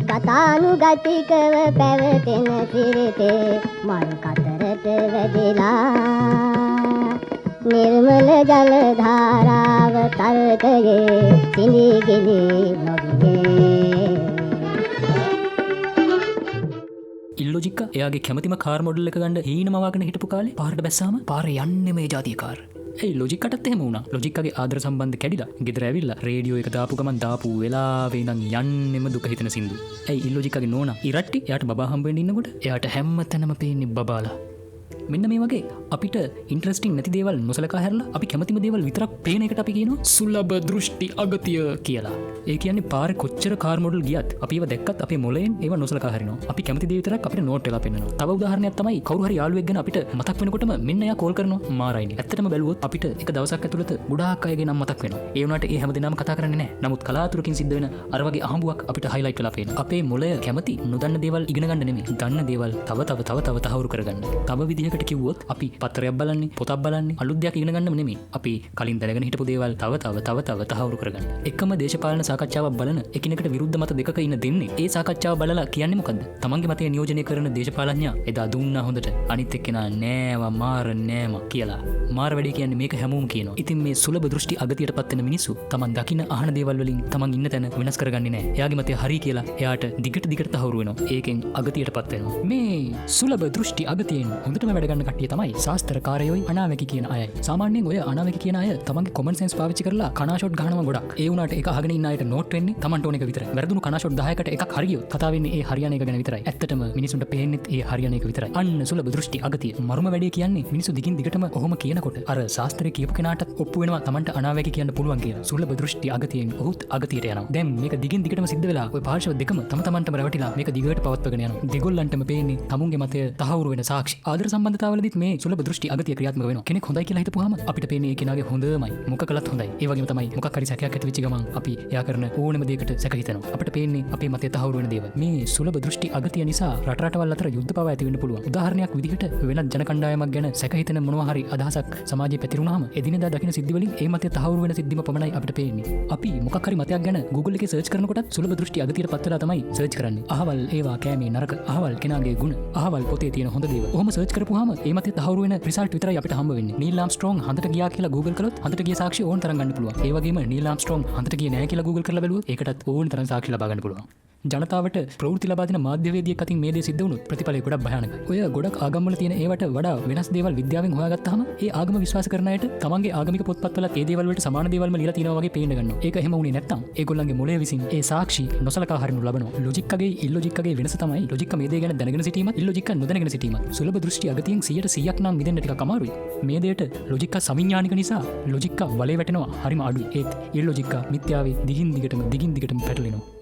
ගතානුගතිකව පැවතෙන සිරිතේ මල් කතරට වැදිලා නිර්මල ජල ධාරාව තර්කයේ සිඳී ගිලී නොගියේ. ඉල්ලොජික්කා එයාගේ කැමතිම කාර් මොඩල් එක ගන්න හීන මවාගෙන හිටපු කාලේ පාරට බැස්සාම පාරේ යන්නේ මේ ජාතිය කාර්. ඇයි ලොජික්කටත් එහෙම වුණා. ලොජික්කගේ ආදර සම්බන්ධ කැඩිලා ගෙදර ඇවිල්ලා රේඩියෝ එක දාපු ගමන් දාපු වෙලාවේ ඉඳන් යන්නෙම දුක හිතෙන සින්දු. ඇයි ඉල්ලොජික්කගේ නෝනා ඉරට්ටි එයාට බබා හම්බ වෙන්න ඉන්නකොට එයාට හැම තැනම පේන්නේ බබාලා. මෙන්න මේ වගේ අපිට ඉන්ටරෙස්ටිං නැති දේවල් නොසලකා හැරලා අපි කැමතිම දේවල් විතරක් පේන එකට අපි කියනවා සුලභ දෘෂ්ටි අගතිය කියලා. ඒ කියන්නේ පාරේ කොච්චර කාර් මොඩල් ගියත් අපි ඒව දැක්කත් අපේ මොළයෙන් ඒව නොසලකා හරිනවා. අපි කැමති දේ විතරක් අපිට නෝට් වෙලා පෙන්නනවා. තව උදාහරණයක් තමයි කවුරු හරි යාළුවෙක් ගැන අපිට මතක් වෙනකොටම මෙන්න එයා කෝල් කරනවා මාරයිනේ. ඇත්තටම බැලුවොත් අපිට එක දවසක් ඇතුළත ගොඩාක් අයගේ නම් මතක් වෙනවා. ඒ වුණාට ඒ හැමදෙනාම කතා කරන්නේ නැහැ. නමුත් කලාතුරකින් සිද්ධ වෙන අර වගේ අහඹුවක් අපිට හයිලයිට් වෙලා පේනවා. අපේ මොළය කැමති නොදන්න දේවල් ඉගෙන ගන්න නෙමෙයි, දන්න දේවල් තව තව තව තව තහවුරු කරගන්න. තව විදිහකට කිව්වොත් අපි පත්‍රයක් බලන්නේ, පොතක් බලන්නේ අලුත් දෙයක් ඉගෙන ගන්නම නෙමෙයි. අපි කලින් දැනගෙන හිටපු දේවල් තව තව තව තව තහවුරු කරගන්න. එකම දේශපාලන සාකච්ඡාවක් බලන එකිනෙකට විරුද්ධ මත දෙකක ඉන්න දෙන්නේ ඒ සාකච්ඡාව බලලා කියන්නේ මොකද්ද? තමන්ගේ මතය නියෝජනය කරන දේශපාලඥයා එදා දුන්නා හොඳට, අනිත් එක්කෙනා නෑවා මාර නෑම කියලා. මාර වැඩේ කියන්නේ මේක හැමෝම කියනවා. ඉතින් මේ සුලභ දෘෂ්ටි අගතියට පත් වෙන මිනිස්සු තමන් දකින අහන දේවල් වලින් තමන් ඉන්න තැන වෙනස් කරගන්නේ නෑ. එයාගේ මතය හරි කියලා එයාට දිගට දිගට තහවුරු වෙනවා. ඒකෙන් අගතියට පත් වෙනවා. මේ සුලභ දෘෂ්ටි අගතියෙන් හොඳටම වැඩ ගන්න කට්ටිය තමයි ශාස්ත්‍රකාරයෝයි අනාවැකි කියන අයයි. සාමාන්‍යයෙන් ඔය අනාවැකි කියන අය තමන්ගේ කොමන් සෙන්ස් පාවිච්චි කරලා කනා ෂොට් ගහනවා ගොඩක්. ඒ වුණාට ඒක අහගෙන ඉන්න අයට නෝට් වෙන්නේ තමන්ට ඕන එක විතරයි. වැරදුණු කනා ෂොට් 10කට එකක් හරි ගියොත් කතා වෙන්නේ ඒ හරියන එක ගැන විතරයි. ඇත්තටම මිනිසුන්ට පේන්නෙත් ඒ හරියන එක විතරයි. අන්න සුලභ දෘෂ්ටි අගතිය. මරුම වැඩේ කියන්නේ මිනිස්සු දිගින් දිගටම ඔහොම කියනකොට අර ශාස්ත්‍රය කියපු කෙනාටත් ඔප්පු වෙනවා තමන්ට අනාවැකි කියන්න පුළුවන් කියලා. සුලභ දෘෂ්ටි අගතියෙන් ඔහුත් අගතියට යනවා. දැන් මේක දිගින් දිගටම සිද්ධ වෙලා ඔය පාර්ශව දෙකම තම තමන්ටම රැවටිලා මේක දිගට පවත්වාගෙන යනවා. දෙගොල්ලන්ටම පේන්නේ තමුන්ගේ මතය තහවුරු වෙන සාක්ෂි. ආදර සම්බන්ධතාවලදීත් මේ සුලභ දෘෂ්ටි අගතිය ක්‍රියාත්මක වෙනවා. කෙනෙක් හොඳයි කියලා හිතපුවාම අපිට පේන්නේ ඒ කෙනාගේ හොඳමයි. මොක කළත් හොඳයි. ඒ වගේම තමයි මොකක් හරි සැකයක් ඇති වෙච්ච ගමන් අපි එයා කරන ඕනම දෙයකට සැක හිතනවා. අපිට පේන්නේ අපේ මතය තහවුරු වෙන දේවල්. මේ සුලභ දෘෂ්ටි අගතිය නිසා රට රටවල් අතර යුද්ධ පවා ඇති වෙන්න පුළුවන්. උදාහරණයක් විදිහට වෙනත් ජන කණ්ඩායමක් ගැන සැක හිතෙන මොනවා හරි අදහසක් සමාජයේ පැතිරුණාම එදිනෙදා දකින සිද්ධි වලින් ඒ මතය තහවුරු වෙන සිද්ධිම පමණයි අපිට පේන්නේ. අපි මොකක් හරි මතයක් ගැන Google එකේ සර්ච් කරනකොටත් සුලභ දෘෂ්ටි අගතියට පත් වෙලා තමයි සර්ච් කරන්නේ. අහවල් ඒවා කෑමේ නරක, අහවල් කෙනාගේ ගුණ, අහවල් පොතේ තියෙන හොඳ දේවල්. ඔහොම සර්ච් කරපුවාම ඒ මතය තහවුරු වෙන රිසල්ට් විතරයි අපිට හම්බ වෙන්නේ. නීල් ආම්ස්ට්‍රෝං හඳට ගියා කියලා Google කළොත් හඳට ගිය සාක්ෂි ඕන තරම් ගන්න පුළුවන්. ඒ වගේම නීල් ආම්ස්ට්‍රෝං හඳට ගියේ නෑ කියලා Google කරලා බැලුවොත් ඒකටත් ඕන තරම් සාක්ෂි ලබා ගන්න පුළුවන්. ජනතාවට ප්‍රවෘත්ති ලබා දෙන මාධ්‍යවේදියෙක් අතින් මේ දේ සිද්ධ වුණොත් ප්‍රතිඵලය ගොඩක් භයානකයි. ඔය ගොඩක් ආගම්වල තියෙන ඒවට වඩා වෙනස් දේවල් විද්‍යාවෙන් හොයාගත්තාම ඒ ආගම විශ්වාස කරන අයට තමන්ගේ ආගමික පොත්පත්වලත් ඒ දේවල් වලට සමාන දේවල්ම ලියලා තියෙනවා වගේ පේන්න ගන්නවා. ඒක එහෙම වුණේ නැත්නම් ඒගොල්ලන්ගේ මොළය විසින් ඒ සාක්ෂි නොසලකා හරිනු ලබනවා. ලොජික්කගේ ඉල්ලොජික්කගේ වෙනස තමයි ලොජික්ක මේ දේ ගැන දැනගෙන සිටීමත් ඉල්ලොජික්ක නොදැනගෙන සිටීමත්. සුලභ දෘෂ්ටි අගතියෙන් 100%ක් නම් මිදෙන්න ටිකක් අමාරුයි. මේ දෙයට ලොජික්ක සවිඥානික නිසා ලොජික්ක වලේ වැටෙනවා හරිම අඩුයි. ඒත් ඉල්ලොජික්ක මිත්‍යාවේ දිගින් දිගටම දිගින් දිගටම පැටලෙනවා.